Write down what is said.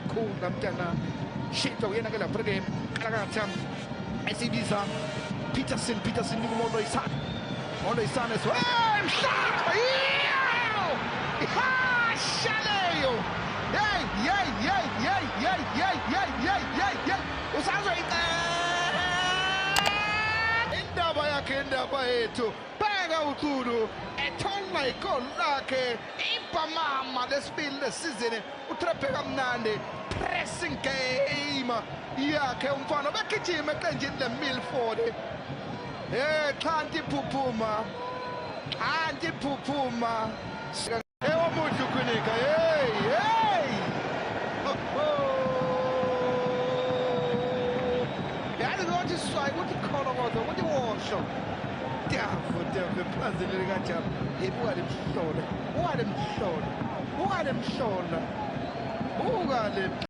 Khula mntanami, shito uyena ke lapho ke kalakatha esibiza Peterson. Peterson nikuMoloisane, Moloisane so hey mhlaba ha shaleyo. Hey hey hey hey hey hey hey hey hey hey, usazoyiqeda indaba yakhe, indaba yethu. Bheka uXulu ethola igoli lakhe, ibhamama lesibili lesizini. Utrephe kamnandi, pressing game yakhe umfana begijima eqenjini le-Milford. Hey, xhanti phuphuma, xhanti phuphuma. Hey, omuhle uKwinika. Hey hey, yazi ukuthi swayi ukuthi kholokozo ukuthi wosho devu devu ephazini likaJabu. Buka le mhlola, buka le mhlola, buka le mhlola, buka le.